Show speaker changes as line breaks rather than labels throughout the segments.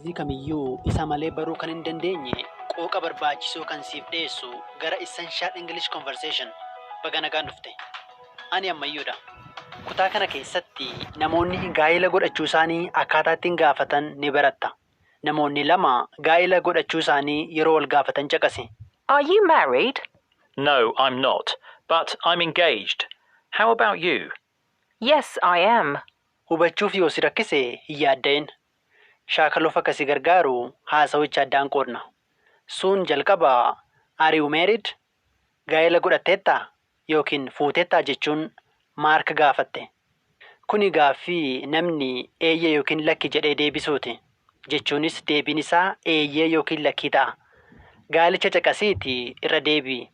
Ingilizii kamiyyuu isa malee baruu kan hin dandeenye qooqa barbaachisoo kan siif dhiyeessu gara Essential English Conversation baga nagaan dhufte. Ani Ammayyuudha. Kutaa kana keessatti namoonni gaa'ela godhachuu isaanii akkaataa ittiin gaafatan ni baratta. Namoonni lama gaa'ela godhachuu isaanii yeroo wal gaafatan caqasi.
Are you married?
No, I'm not, but I'm engaged. How about you?
Yes, I am.
Hubachuuf yoo si rakkise hin yaadda'in. Shaakaluuf akka si gargaaru haasawicha addaan qoodna. Sun jalqaba "Are you married?" Gaa'ela godhatteettaa yookiin fuuteettaa jechuun Maark gaafatte. Kuni gaaffii namni eeyyee yookiin lakki jedhee deebisuuti. Jechuunis deebiin isaa eeyyee yookiin lakkii ta'a. Gaalicha caqasiitii irra deebi'i.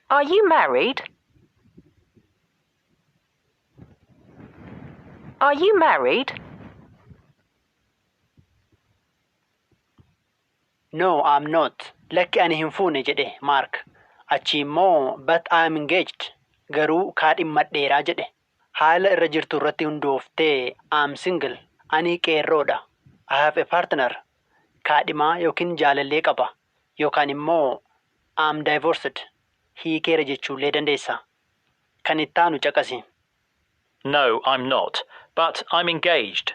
Are you married? Are you married?
"No, I'm not." Lakki, ani hin fuune jedhe Maark. Achi immoo "But I'm engaged." Garuu kaadhimmadheeraa jedhe. Haala irra jirtu irratti hundooftee "I'm single." Ani qeerroodha. "I have a partner." Kaadhimaa yookiin jaalallee qaba. Yookaan immoo "I'm divorced." Hiikeera jechuullee dandeessa. Kan ittaanu caqasi.
No, I'm not, but I'm engaged.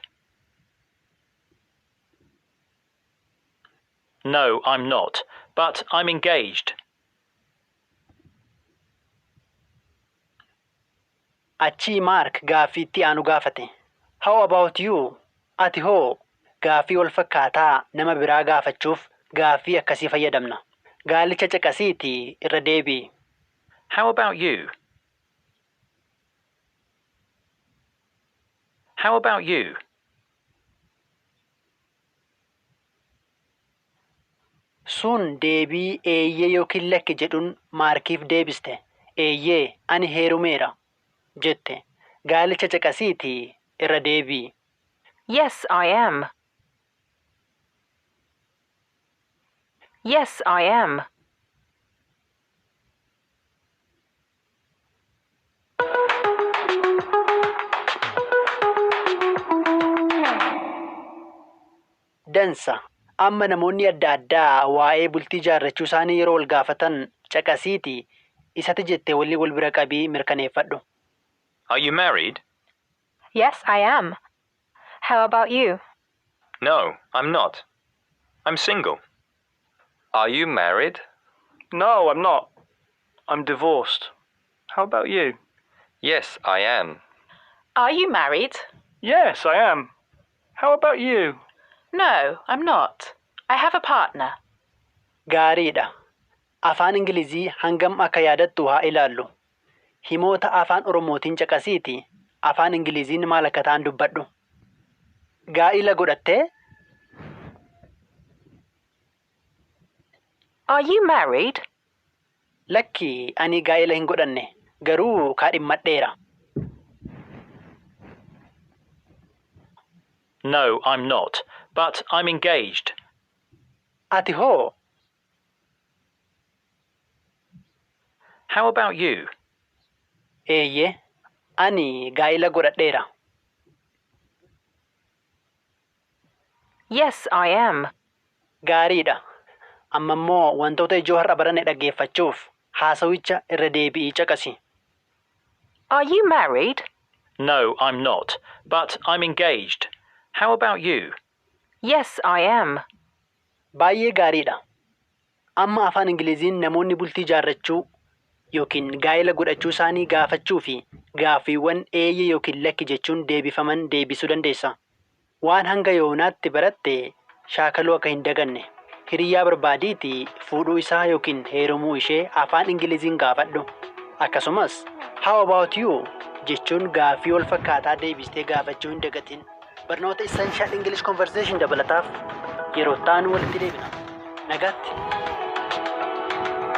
No, I'm not, but I'm engaged.
Achii Maark gaaffii itti aanu gaafate. "How about you?" Ati hoo? Gaaffii wal fakkaataa nama biraa gaafachuuf gaaffii akkasii fayyadamna. Gaalicha caqasiitii irra deebi'i.
How about you? How about you?
Sun deebii eeyyee yookiin lakki jedhuun Maarkiif deebiste. "Eeyyee, ani heerumeera" jette. Gaalicha caqasiitii irra deebi'i.
Yes, I am. Yes, I am.
Dansa. Amma namoonni adda addaa waa'ee bultii jaarrachuu isaanii yeroo wal gaafatan caqasiitii isatti jettee walii wal bira qabii mirkaneeffadhu.
Are you married?
Yes, I am. How about you?
No, I'm not. I'm single. Are you married?
No, I'm not. I'm divorced. How about you?
Yes, I am.
Are you married?
Yes, I am. How about you?
No, I'm not. I have a partner.
Gaariidha. Afaan Ingilizii hangam akka yaadattu haa ilaallu. Himoota afaan Oromootiin caqasiiti afaan Ingiliziin maal akka ta'an dubbadhu. Gaa'ila godhattee?
Are you married?
Lakki, ani gaa'ila hin godhanne. Garuu kaadhimmadheera.
No, I'm not, but I'm engaged.
Ati hoo?
How about you?
Eeyyee, ani gaa'ila godhadheera.
Yes, I am.
Gaariidha. Amma immoo wantoota ijoo har'a baranne dhaggeeffachuuf haasawicha irra deebi'ii caqasi.
Are you married?
No, I'm not, but I'm engaged. How about you?
Yes, I am.
Baay'ee gaariidha. Amma afaan Ingiliziin namoonni bultii jaarrachuu yookiin gaa'ela godhachuu isaanii gaafachuu fi gaaffiiwwan eeyyee yookiin lakki jechuun deebifaman deebisuu dandeessa. Waan hanga yoonaatti baratte shaakaluu akka hin daganne. Hiriyaa barbaadiitii fuudhuu isaa yookiin heerumuu ishee afaan Ingiliziin gaafadhu. Akkasumas "How about you?" jechuun gaaffii wal fakkaataa deebistee gaafachuu hin dagatin. Barnoota Essential English Conversation dabalataaf yeroo ta'an walitti deebina. Nagaatti.